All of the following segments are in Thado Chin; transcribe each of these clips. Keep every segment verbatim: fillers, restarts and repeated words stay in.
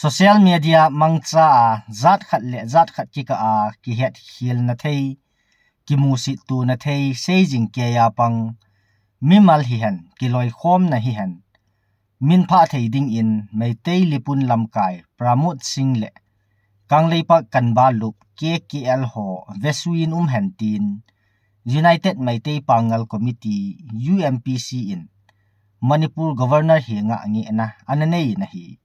Social media mangcha a jat khat le jat khat kikah a kihetkhelna thei, kimusittona thei seijing keiya pang, mimal hihen, kiloikhomna hihen, minphah thei dingin Meitei Lipun lamkai Pramod Singh le Kangleipak Kanbalup K K L ho vesuiin umhen tin United Meitei Pangal Committee, U M P C in Manipur Governor henga ngehna ana neiyin ahi.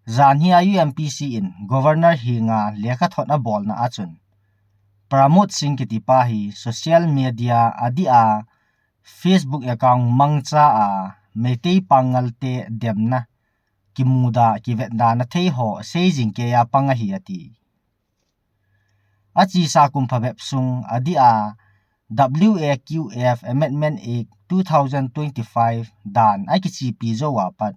Janhi a U M P C in Governor henga lekhathot abolna achun, Pramod Singh kitipa hi social media adeh a Facebook account mangcha a Meitei Pangalte demna, kimuda, kivetdana theiho seijing keiya pang ahi ati. Achesa kum phabep sung adeh a W A Q F Amendment Act two thousand twenty-five dan akichepi jou a pat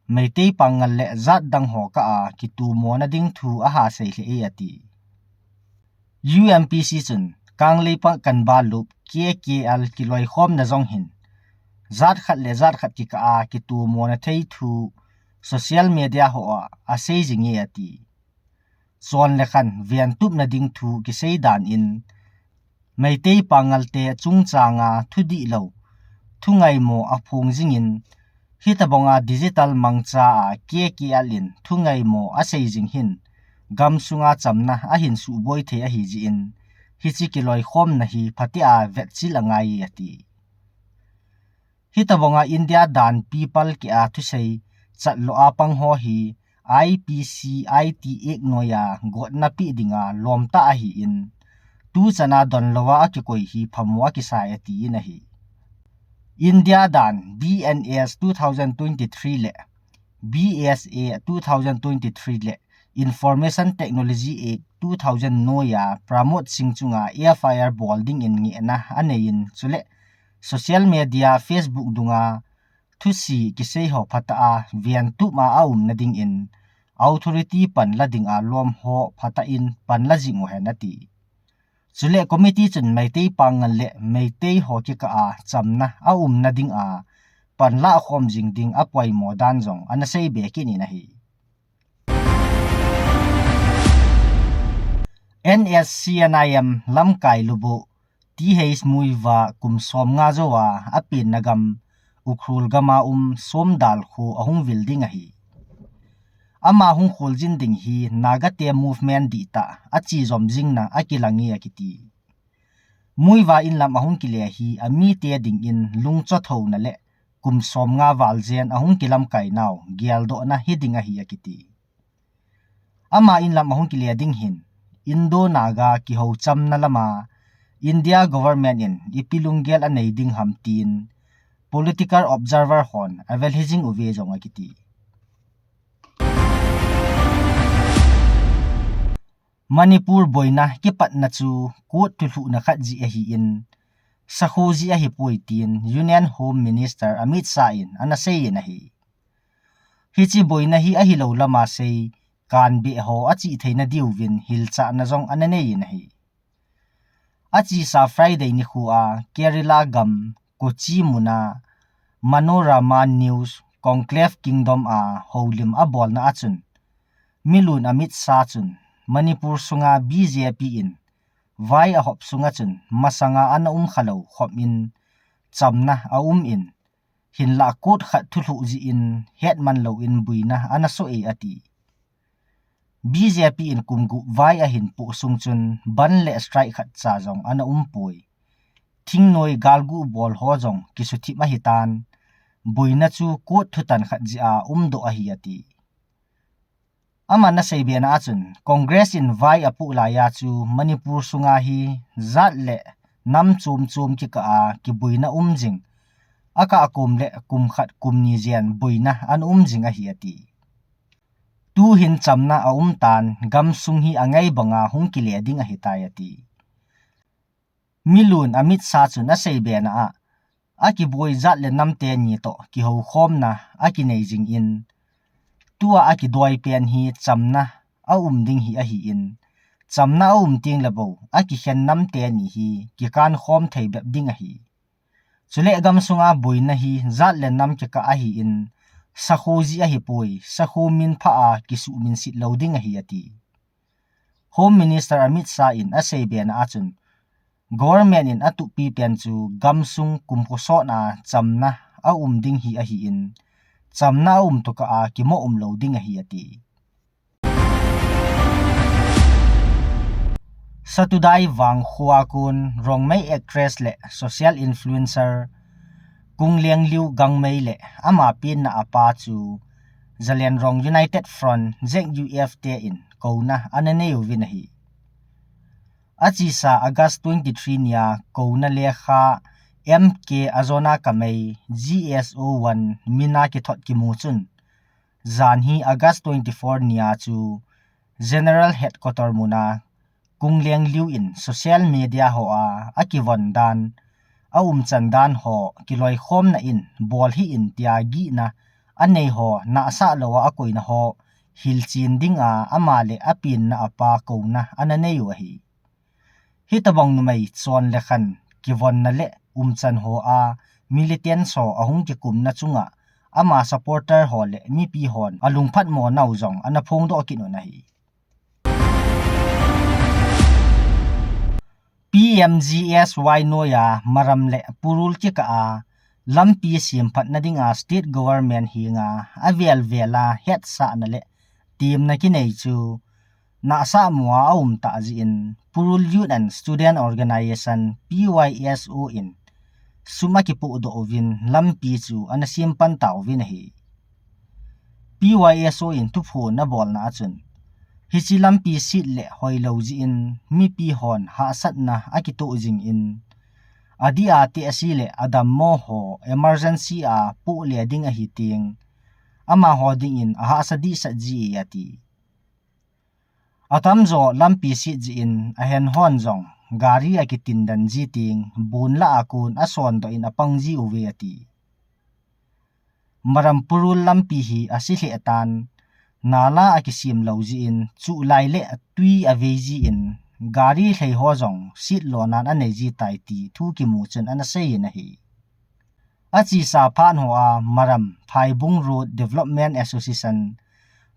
Meitei Pangal le jat dang ho kah a kitomona ding thu aha sei lheh e ati. U M P C chun Kangleipak Kanbalup K K L kiloikhomna jong hin jat khat le jat khat kikah a kitomona thei thu social media ho a aseijing e ati. Chonle khan ventupna ding thu kisei danin Meitei Pangalte chungchanga thudihlou, thungaimo aphong jingin, hitobanga digital mangcha a K K L in thungaimo aseijing hin gamsunga chamna ahin suboi thei ahijeh in, hiche kiloikhomna hi phatea vetchil angai e ati. Hitobanga India dan people keh a thusei chatlou a pangho hi I P C I T Act noiya gotna peh dinga lomtah ahin, tuchana donlouva akikoi hi phamo akisai atin ahi. India dan B N S two thousand twenty-three le B S A two thousand twenty-three le Information Technology Act two thousand noiya Pramod Singh chunga F I R bol dingin ngehna aneiyin, chule social media Facebook dunga thusi kiseiho phatah a ventup a aumna dingin authority panla dinga lomho phatah in panla jing uhen ati. Chule committee chun Meitei Pangal le Meitei ho kikah a chamna aumna dinga panlah khom jing ding apoimo dan jong ana seibe kit in ahi. N S C N I M lamkai lubuh T H Muivah kum somnga jouva apenna gam Ukhrul gama um Somdal kho ahung vil ding ahi. Ama hung kholjin ding hi Nagate movement dihtah achejom jingna akilang e akiti. Muivah inlam ahung kile hi amite dingin lungchothouna le kum somnga val jen ahung kilamkai nau geldohna hiding ahi akiti. Ama inlam ahung kile ding hin Indo-Naga kihou chamna lama India government in ipi lunggel anei ding ham tin political observer hon avel hijing uve jong akiti. Manipur boina kipatna chu court thulhuhna khat jeh ahin, sakho jeh ahipoi tin Union Home Minister Amit Shah in ana seiyin ahi. Hiche boina hi ahilou lama sei kanbeh ho achihtheina diuvin hilchahna jong ana neiyin ahi. Achesa Friday nikhoa Kerala gam Kochi muna Manorama News Conclave Kingdom a houlim abolna achun, milun Amit Shah chun Manipur sunga B J P in vai ahop sunga chun masanga ana umkhalou khopin chamna aumin, hinlah court khat thulhuh jeh in hetman louvin boina ana soh e ati. B J P in kum gup vai ahin poh sung chun bandh le strike khatcha jong ana umpoi. Thingnoi galguh bol ho jong kisuthip ahitan, boina chu court thutan khat jeh a umdoh ahi ati. Aman aseibena achun, Congress in vai apoh laiya chu Manipur sunga hi jat le nam chom chom kikah a kiboina um jing, akah kom le kum khat kum ni jen boina ana um jing ahi ati. Tuhin chamna aumtan, gamsung hi angai banga hung kile ding ahitai ati. Milun Amit Shah chun aseibena a, akiboi jat le nam teni toh kihoukhomna akinei jingin, tua akidoi pen hi chamna aum ding hi ahin, chamna aum tengle bou akikhen nam teni hi kikankhom thei bep ding ahi. Chule gamsunga boina hi jat le nam kikah ahin, sakho ji ahipoi, sakho min pha a kisuh min sit lou ding ahi ati. Home Minister Amit Shah in asei bena achun, government in atuhpi pen chu gamsung kumkho sot a chamna aum ding hi ahin, chamna aum tokah a kimo umlou ding ahi ati. Satudai Vangkho a kon Rongmei actress le social influencer Kungliangliu Gangmei le ama penna apa chu Zaliangrong United Front, Z U F te in kouna ana nei uvin ahi. Achesa August twenty three nia kouna lekha M K Ajona Kamei, G S O one mina kithot kimu chun, jan hi August twenty four nia chu General Headquarter muna Kungliangliu in social media hoa akivon dan, aumchan dan ho kiloikhomna in bol hih in tia gihna anei ho nahsah lou a akoina ho hilchen dinga ama le apenna apa kouna ana nei u ahi. Hitobang numei chon le khan kivonna le umchan hoa militants ho ahung kikumna chunga ama supporter ho le mipi hon alungphat mo nau jong ana phongdoh kit un ahi. P M G S Y noiya Maram le Purul kikah a lampi semphatna dinga state government henga avel vel a hetsahna le temna kinei chu nahsah mo a aum tah jeh in Purul Youth and Student Organization, P Y S O in sum akipohdoh uvin lampi chu ana sempan tauvin ahi. P Y S O in thuphon abolna achun, hiche lampi set le hoilou jeh in mipi hon hahsatna akitoh jing in, adih a tehse le adammo ho emergency a poh le ding ahi teng, amaho dingin ahahsa dehset ji e ati. Atamjo lampi set jeh in ahen hon jong gari akitindan ji teng, bon lah a kon asondoh in apang ji uve ati. Maram Purul lampi hi ase lheh tan, nala akisem lou jeh in, chuh lai le twi avei jeh in, gari lhei ho jong set lonan anei ji tai ti thu kimu chun ana sei in ahi. Achesa phat hoa Maram Phaibung Road Development Association,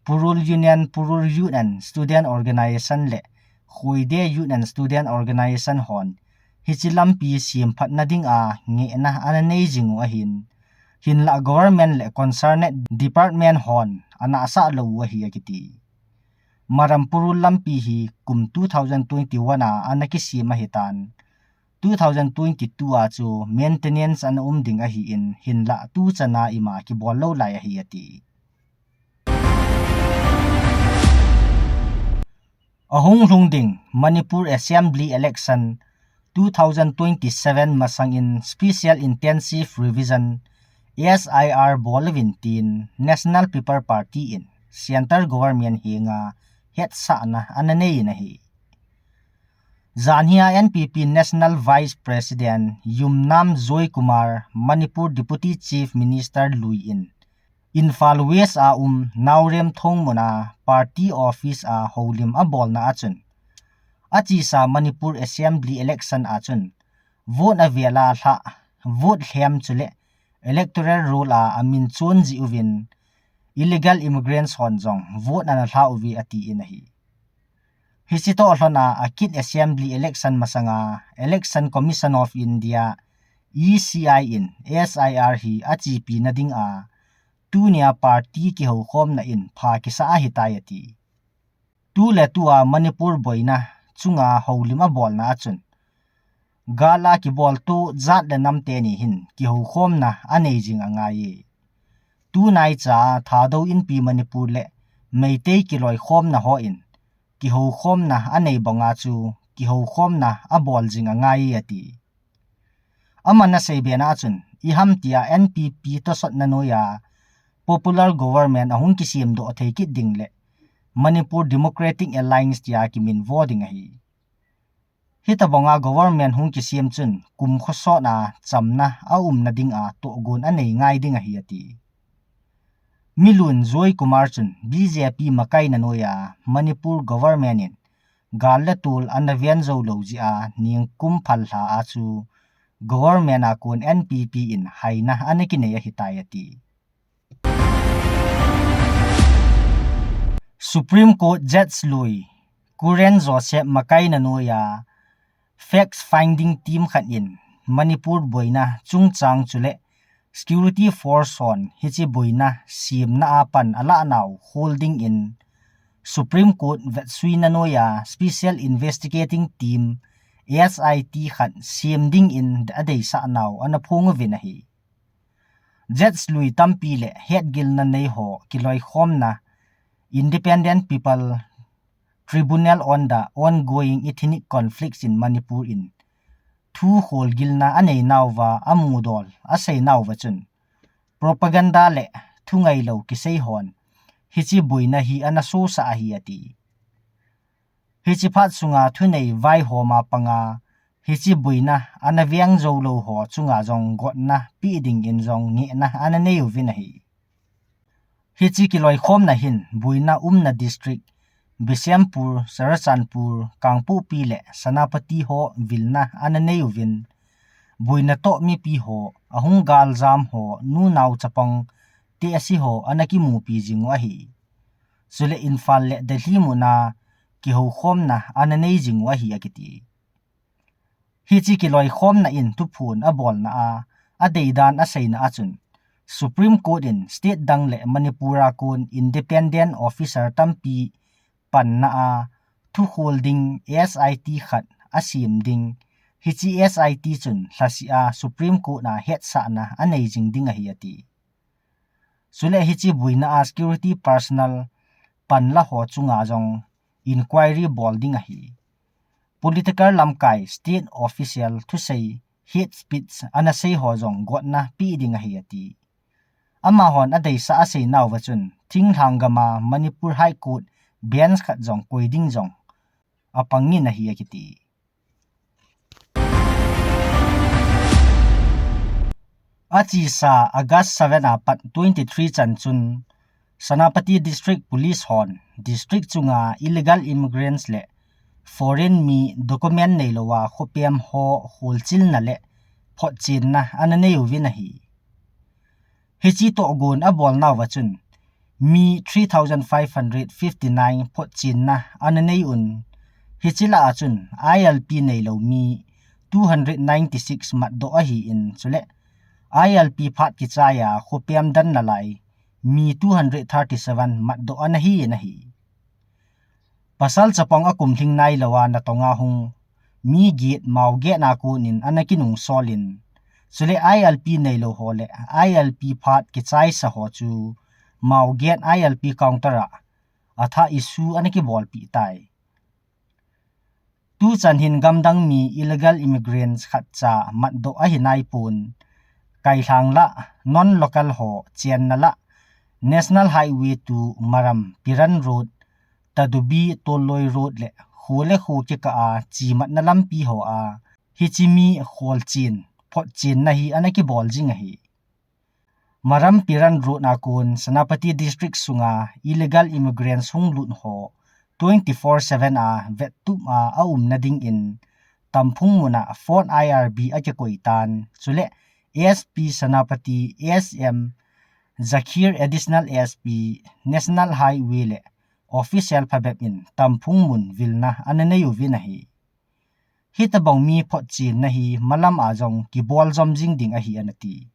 Purul Union, Purul Youth and Student Organization le Khoide Youth and Student Organization hon hiche lampi semphatna dinga ngehna ana nei jing u ahin, hinlah government le concerned department hon anahsah lou u ahi akiti. Maram Purul lampi hi kum two thousand twenty-one a ana kisem ahitan, two thousand twenty-two a chu maintenance ana um ding ahin, hinlah tuchan a ima kibol lou lai ahi ati. Ahung lhung ding Manipur Assembly Election two thousand twenty-seven masangin Special Intensive Revision, S I R, bol uvin tin National People Party in Centre Government henga hetsahna ana nei in ahi. Janhi a N P P National Vice President Yumnam Joykumar, Manipur Deputy Chief Minister lui in Imphal West a um Naorem Thong muna party office a houlim abolna achun, achesa Manipur Assembly Election achun vote avel a lhah, vote lhem chule electoral roll a amin chon jeh uvin illegal immigrants hon jong vote ana lha uve atin ahi. Hiche toh lhona akit Assembly Election masanga Election Commission of India, E C I in S I R hi achepina dinga tunia party kihoukhomna in pha kisa ahitai ati. Tuletua Manipur boina chunga houlim abolna achun, gal a kibol tu jat le nam teni hin kihoukhomna anei jing angaiye. Tunaicha Thadou Inpi Manipur le Meitei kiloikhomna hon kihoukhomna anei banga chu kihoukhomna abol jing angaiye ati. Aman asei bena achun, iham tia N P P tosotna noiya popular government ahung kisemdoh thei kit ding le Manipur Democratic Alliance tia kiminvo ding ahi. Hitobanga government hung kisem chun kumkho sot a chamna aumna dinga tohgon anei ngai ding ahi ati. Milun Joykumar chun B J P makaina noiya Manipur government in gal le tol ana ven jou lou jeh a ningkum phal lha a chu government a kon N P P in haina ana kinei ahitai ati. Supreme Court Judge lui Kuren Joseph makaina noiya fact finding team khat in Manipur boina chungchang chule security force hon hiche boina semna a pan alah nau hol dingin Supreme Court vetsuina noiya Special Investigating Team, S I T khat sem dingin adeisah nau ana phong uvin ahi. Judge lui tampi le hetgilna nei ho kiloikhomna Independent People Tribunal on the Ongoing Ethnic Conflicts in Manipur in thu kholgilna anei nauva amudol asei nauva chun propaganda le thungailou kisei hon hiche boina hi ana sosah ahi ati. Hiche phat sunga thunei vaihom a panga hiche boina ana veng jou lou ho chunga jong gotna pe dingin jong ngehna ana nei uvin ahi. Hiche kiloikhomna hin boina umna district Bishnupur, Churachandpur, Kangpokpi le Senapati ho vilna ana nei uvin, boina toh mipi ho, ahung galjam ho, nu nao chapang te asi ho ana kimupi jing u ahi. Chule Imphal le Delhi muna kihoukhomna ana nei jing u ahi akiti. Hiche kiloikhomna in thuphon abolna a, adeidan aseina a chun, Supreme Court in state dang le Manipur a kon independent officer tampi panna a, thukhol ding S I T khat asem ding, hiche S I T chun lhasih a Supreme Court a hetsahna anei jing ding ahi ati. Chule hiche boina a security personnel panla ho chunga jong inquiry bol ding ahi. Political lamkai state official thusei hate speech ana sei ho jong gotna pe ding ahi ati. Amahon adeisah asei nauva chun, thinglhang gam a Manipur High Court bench khat jong koi ding jong apangin ahi akiti. Achesa August seven a pat twenty three chan chun Senapati District Police hon district chunga illegal immigrants le foreign mi document neilouva khopem ho holchilna le photchenna ana nei uvin ahi. Hiche tohgon abol nauva chun mi three thousand five hundred fifty nine photchenna ana nei un. Hiche lah a chun I L P neilou mi two hundred ninety six matdoh ahin chule I L P phat kichai a khopem dan nalai mi two hundred thirty seven matdoh ana hin ahi. Pasal chapang akum lhing nailou a natong a hung mi get mao get na konin ana kinungsol in, chule I L P neilou ho le I L P phat kichaisa ho chu mao get I L P counter a athah issue ana kibolpeh tai. Tuchan hin gamdang mi illegal immigrants khatcha matdoh ahi naipon, Kailhang lah non-local ho chenna lah National Highway two Maram Piran Road, Tadubi Tolloi Road le kho le kho kikah a chematna lampi ho a hiche mi kholchen photchenna hi ana kibol jing ahi. Maram Piran Road a kon Senapati District sunga illegal immigrants hung lut ho twenty four seven a vettup a aumna dingin Tamphung muna phone I R B akikoi tan, chule S P Senapati, S M Zakhir, Additional S P National Highway le official phabep in Tamphung mun vilna ana nei uvin ahi. Hitobang mi photchenna hi malam a jong kibol jom jing ding ahi ana ti.